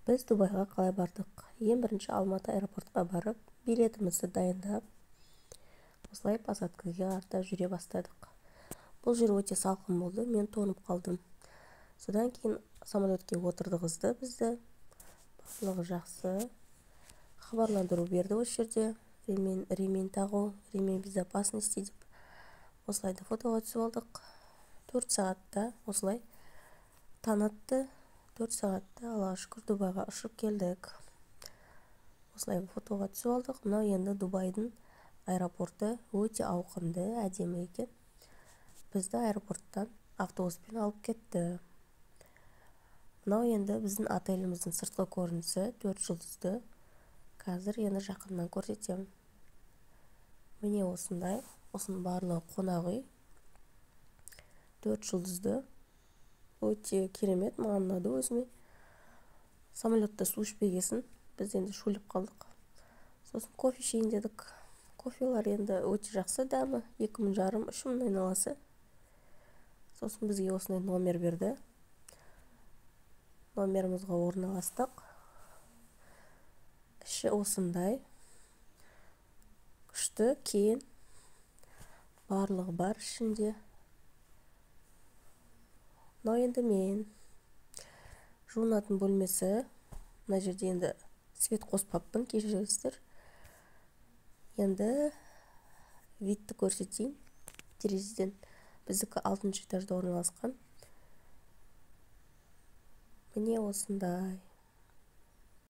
Біз Дубайға қалай бардық? Ең бірінші Алматы аэропортқа барып, билетімізді дайындап, осылай посадкаға қарата жүре бастадық. Бұл жер өте салқын болды, мен тоңып қалдым. Содан кейін самолетке отырғызды бізді. Барлығы жақсы. Хабарландыру берді осы жерде. Ремень тағу, ремень безопасности деп. Осылай да фотоға түсіп алдық. 4 сағатта осылай таң атты. 4 сағатта, Аллаға шүкір, Дубайға ұшып келдік. Осылай фотоға түсіп алдық. Мынау енді Дубайдың аэропорты, өте ауқымды, әдемі екен. Бізді аэропорттан автобуспен алып кетті. Мынау енді біздің отеліміздің сыртқы көрінісі, 4 жұлдызды. Қазір енді жақыннан көрсетемін. Міне осындай, осының барлығы қонақ үй. 4 жұлдызды. Өте керемет, маған ұнады өзіме. Самолетта су ішпегесін біз енді шөліп қалдық. Сосын кофе ішейін дедік. Кофелар енді өте жақсы дәмі, 2500, 3000 айналасы. Сосын бізге осындай номер берді. Номерімізге орналастық. Іші осындай. Күшті, кең. Барлығы бар ішінде. Мынау енді мен жуынатын бөлмесі. Мына жерде енді свет қоспаппын, кешіресіздер. Енді видті көрсетейін терезеден. Біздікі 6-этажда орналасқан. Міне осындай.